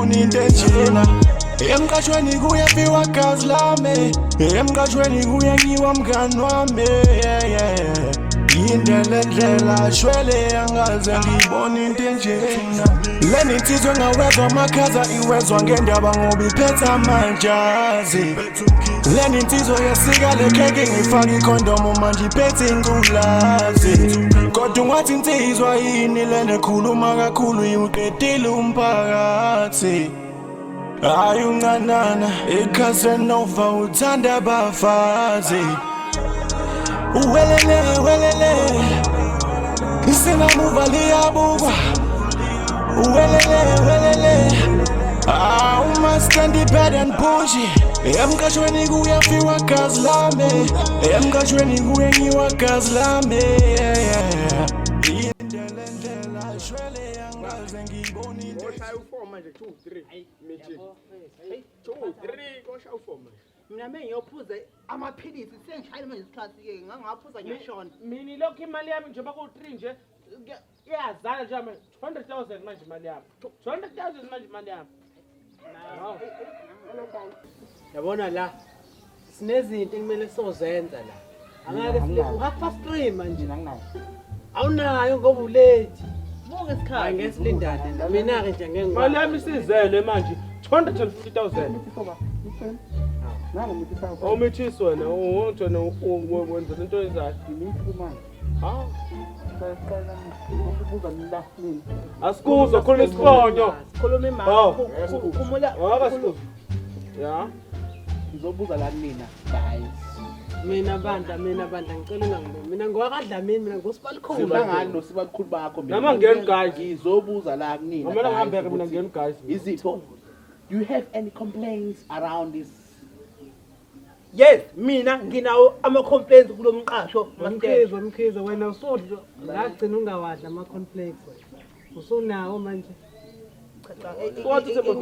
ngiyibone into enjena. Emqashweni kuyafiwa gazi lami, emqashweni kuyanyiwa mngani wami, yeah. Yinde le ndlela shwele angaze ngiyibone into enjena. Lena insizwa engawezwa amakhaza iwezwa ngendaba ngoba iphethe amajazi. Lena insizwa yesika le khekhe ngifaka ikhondomu manje iphethe ingculazi. Kodwa ungathi insizwa yini lena ekhuluma kakhulu iwuqedile umphakathi. Hayi uncanana iCasanova uthanda abafazi. Uwelele welele isingamuva liyabukwa. Uwelele welele Ah, umaskandi bad and bougie. Emqashweni kuyafiwa gazi lami, emqashweni kuyenyiwa gazi lami, yeah. Indlela endlela shwele angaze ngiyibone into. Koshaya u-4 manje 2 3 meeting. 2 3 koshaya u-4 manje. Mina mengiyophuza amaphilisi sengishayile manje isikhathi-ke ngangaphuza ngiyashona. Mina ilokhu imali yami njengoba ku-3 nje iyazala nje manje 200,000 manje imali yami. 200,000 manje imali yami. Hawu. Yabona la sinezinto ekumele sozenza la. Angeke sile half past 3 manje. Awunayo ngoba ulate. Buka isikhathi. Hayi ngeke silindane la. Mina ke nje ngeke Imali yami isizele manje 250,000. Awumithisi wena, uwuthi wena wenza lento oyenzayo. Ha? Asikuzwa khuluma isifonyo. Khuluma imali. Oh. Khumula. Awakasikuzwa. Ya. Ngizobuza la kunina guys. Mina bandla, mina bandla ngicela ungangiboni. Mina ngowakadlamini, mina ngosibalikhulu. Sibangani nosibakhulu bakho mina. Nama ngeni guys. Ngizobuza la kunina. Ngamele guys, ngihambe-ke mina ukuthi ngeni guys. Izipho. Do you have any complaints around this? Yes, mina nginawo ama-complaints kulo mqasho. Mkhize, Mkhize wena usudla ngagcina ungawadla ama cornflakes wena. Usunawo manje. What is a No,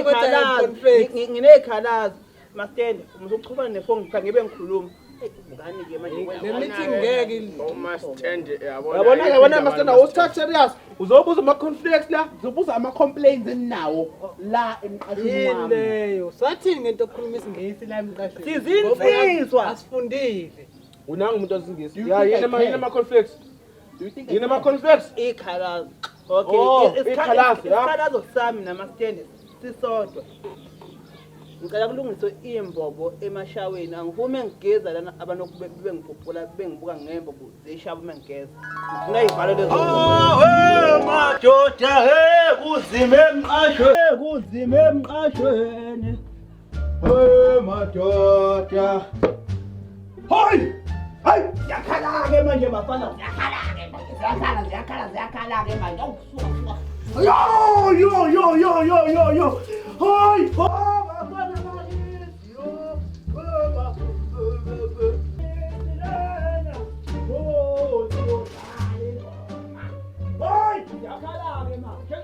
but I have cornflakes. Ngineyikhalazo mastende uma usuchubana nefoni ngipha ngibe ngikhuluma. Eyi, ngani-ke manje Le meeting ngeke Umastand yabona. Yabona yabona master awusithathe serious. Uzobuza ama conflicts la. Ngizobuza ama complaints eninawo la emqashweni yini wami. leyo. Sathini ngento okukhuluma isiNgisi la emqashweni? Sizinsizwa. Asifundile. Unanga umuntu osingisi. Do you Ya think I yini ama can? yini ama conflicts. Do you think I Yini ama can? conflicts? Ikhalazo. Oh, Okay, ikhalazo, ya. isikhalazo sami namastende sisodwa. Ngicela kulungiswe imbobo emashaweni. Angivume ngigeza lana abantu bengiphophula bengibuka ngembobo zeshaba uma ngigeza. Ngifuna ivalo lezo. Hey madoda hey kuzime emqashweni kuzime emqashweni hey madoda hayi hayi ziyakhala-ke manje bafana ziyakhala-ke manje ziyakhala ziyakhala ziyakhala-ke manje awusuka suka yo yo yo yo yo yo yo hayi oh bafana bakithi yo hey bafana Hayi, ziyakhala-ke manje.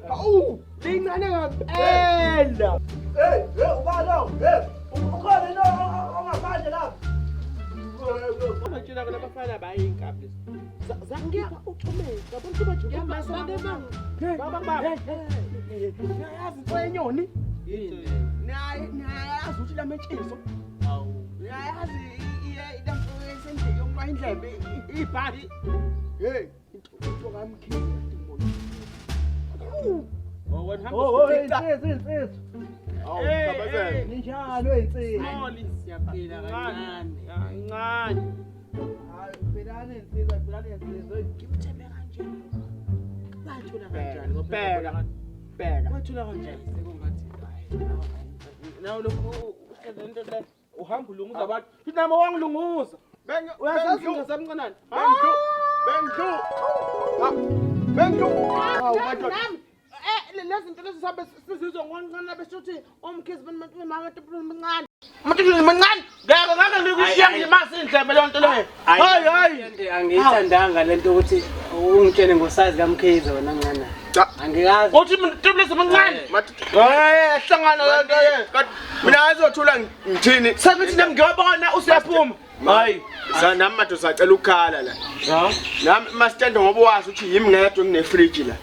Hawu, lincane ngempela. Hey, hey, ubani lo? Hey, ukhona yini ongaphandle lapha? Ngitshela ke labafana bayinkabi. Zangikhipha uthumele. Yabona ukuthi bajuka Baba baba. Niyayazi into yenyoni? Niyayazi ukuthi lametshiso. Niyayazi into esendlini yokuba indlebe ibhadi. Hey, into kaMkhize. Oh, wena hamba. Oh, oh, insizwa, insizwa. Awu, Khabazela. Ninjalo insizwa. Siyaphila kancane. Kancane. Hayi, philani insizwa, philani insizwa. Ngimthembe kanje. Bathula kanjani ngoba bheka. Bheka. Bathula kanjani Sekungathi Nawe lokhu uhlele into le uhamba ulunguza abantu. Futhi nami wangilunguza. Uyazazi ngisemncanane. Bengidlu. Bengidlu. Bengidlu. Hawu madoda. Nami lezi zinto lezi sabe sizizwa ngoncane besho ukuthi umkhizi mancane. Amatikiti mancane. Ngeke ngeke ngikushiya ngilimaze indlebe leyo nto leyo. Hayi hayi. Nje angiyithandanga lento ukuthi ungitshele ngosize kaMkhize wena ncane. Cha. Angikazi. Uthi mina tiplesi mancane. Hayi hlangana le nto le. Mina azothula ngithini? Sekuthi nami ngiyabona usiyaphuma. Hayi, sa nami madoda sacela ukukhala la. Nami masitende ngoba wazi ukuthi yimi ngedwa ngine fridge la.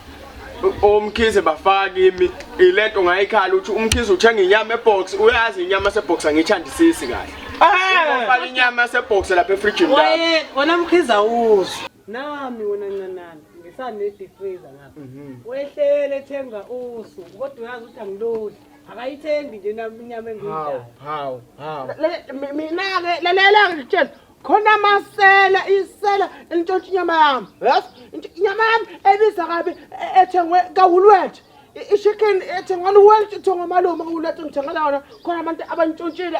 Omkhize bafaka kimi ilento ngayikhala ukuthi uMkhize uthenga inyama ebox, uyazi inyama sebox angiyithandisisi kahle. Ufaka inyama sebox lapha efrijini lapha. Waye wena Mkhize awuzwa. Nami wena ncanana ngisane-deep freezer ngapha. Wehlele ethenga usu kodwa uyazi ukuthi angiludli. Akayithengi nje nami inyama engiyidlayo. Hawu, hawu. Mina-ke lalela ngikutshela khona amasela isela elintshontsha inyama yami yazi inyama yami ebiza kabi ethengwe kaWoolworth, i-chicken ethengwa Woolworth, ithengwa malume kaWoolworth, ngithengela yona. Khona abantu abantshontshile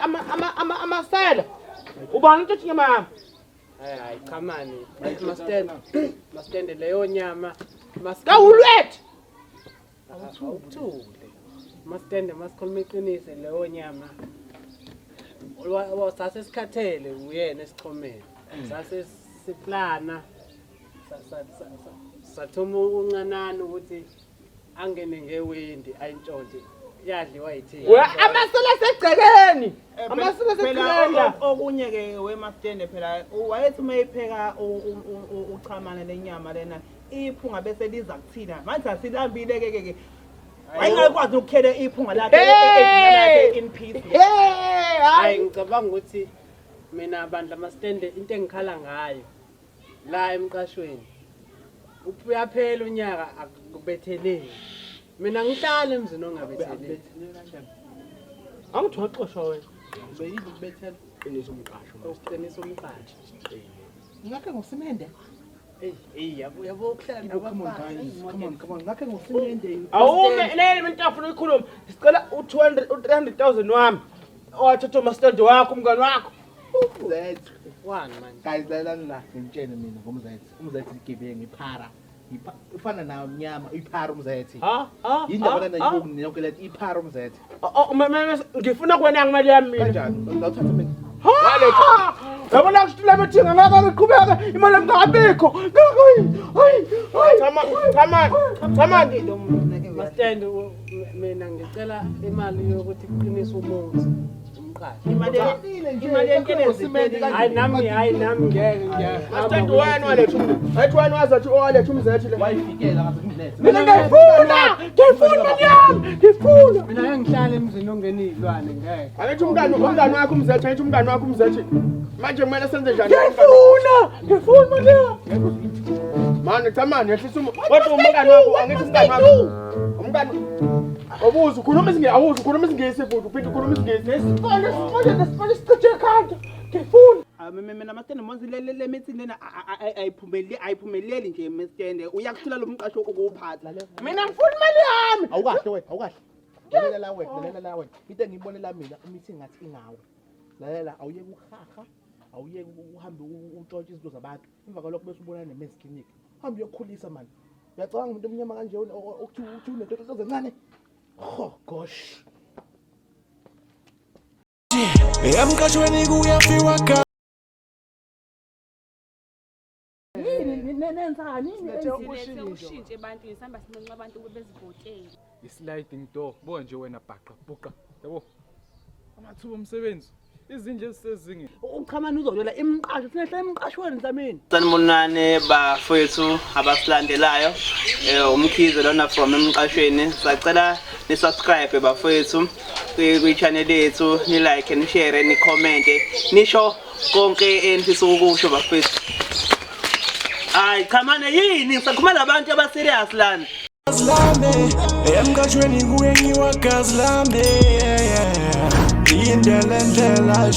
amasela. Ubani intshontsha inyama yami? Hayi hayi cha mani mastende mastende leyo nyama kaWoolworth. Awuthule mastende, masikhuluma iqiniso, leyo nyama sase sikhathele uyena esichomeni, sase siplana sathuma uncanani ukuthi angene ngewindi ayintshontshe, yadliwa yithina. Amasela asegcekeni, amasela Phela asegcekeni la. Okunye-ke wemastende phela wayethi uma eyipheka uchamane lenyama lena iphunga bese liza kuthina. Manje asilambile-ke ke ke wayengakwazi ukukhela iphunga lakhe inyama yakhe in peace. Hey, hayi hayi. Ngicabanga ukuthi mina bandla mastende into engikhala ngayo la emqashweni uyaphela unyaka akubetheleli. Mina ngihlala emzini ongabetheleli. Angithi waxoshwa wena? Beyini ukubethela? Qinisa umqasho. Ukuqinisa umqasho. Ngakhe ngosimende. Eyi yabo yabo ukuhlala Come on guys, come on, come on. Ngakhe ngosimende. Awume lele mina afuna uyikhuluma. Sicela u200 u300,000 wami owathatha umastende wakho, umngani wakho. Umzethu. Wani manje? Guys, lalelani la, ngimtshele mina ngomzethu. Umzethu igebengu iphara. Ufana nawo mnyama, iphara umzethu. Ha ha. Yindaba lana yibongi yonke lento, iphara umzethu. Ngifuna kuwena ngimali yami mina. Kanjani? Ngawuthatha mina. Ha! Yabona kusho bethinga ngeke liqhubeke imali yami ngabikho. Hayi hayi hayi. Chama, chama, chama. Mastende mina ngicela imali yokuthi kuqiniswe umuzi umqasho. Imali Imali yentelezi. Hayi nami, hayi nami ngeke ngiyahamba. Mastende wena waletha umzethu. Athi wena wazathi owaletha umzethu le. Wayifikela ngathi kumlethe. Mina ngiyayifuna, ngiyayifuna imali yami, ngiyifuna. Mina ngeke ngihlale emzini ongena iy'lwane, ngeke. Angithi umngani wakho umzethu, angithi umngani wakho umzethu. Manje kumele senze njani? Ngiyayifuna, ngiyifuna imali yami. Manje cha manje yehlisa umo. Kodwa umngani wakho, angithi umngani wakho. Umngani Awuzi ukhuluma isingisi, awuzi ukhuluma isingisi futhi uphinde ukhuluma isingisi. Nesifana sifana nesifana sicije ekhanda. Ngiyifuna. Ah, mina mastende monzi le meeting lena ayiphumeleli ayiphumeleli nje mastende uyakuhlula lo mqasho ukuwuphatha. Mina ngifuna imali yami. Awukahle wena, awukahle. Lalela la wena, lalela la wena. Into engiyibonela mina umithi ngathi ingawe. Lalela, awuyeke ukuhaha, awuyeke uhambe utshontshe izinto zabantu. Emva kwalokho bese ubonana ne-men's clinic. Uhambe uyokhulisa mani. Uyacabanga umuntu omnyama kanje okuthi uthi unento ezincane. Oh gosh. Emqashweni kuyafiwa ka Nenzani? Silethe ushintsho ebantwini, sihamba sinxenxa abantu ukuba bezivotele. I-sliding door, buka nje wena, bhaqa buqa yabo, amathuba omsebenzi, izindlu ezisezingeni. Uchamane uzolwela imiqasho, sinehla emqashweni Dlamini. Sanibonani bafowethu abasilandelayo. UMkhize lona from emqashweni. Sacela ni subscribe bafowethu kwi channel yethu, ni like, ni share, ni comment, nisho konke enifisa ukusho bafowethu. Hayi cha mane yini ngisakhuluma nabantu aba serious lana. Lami emqashweni kuyenyiwa gazi lami, yeah, yeah. Indlela endlela.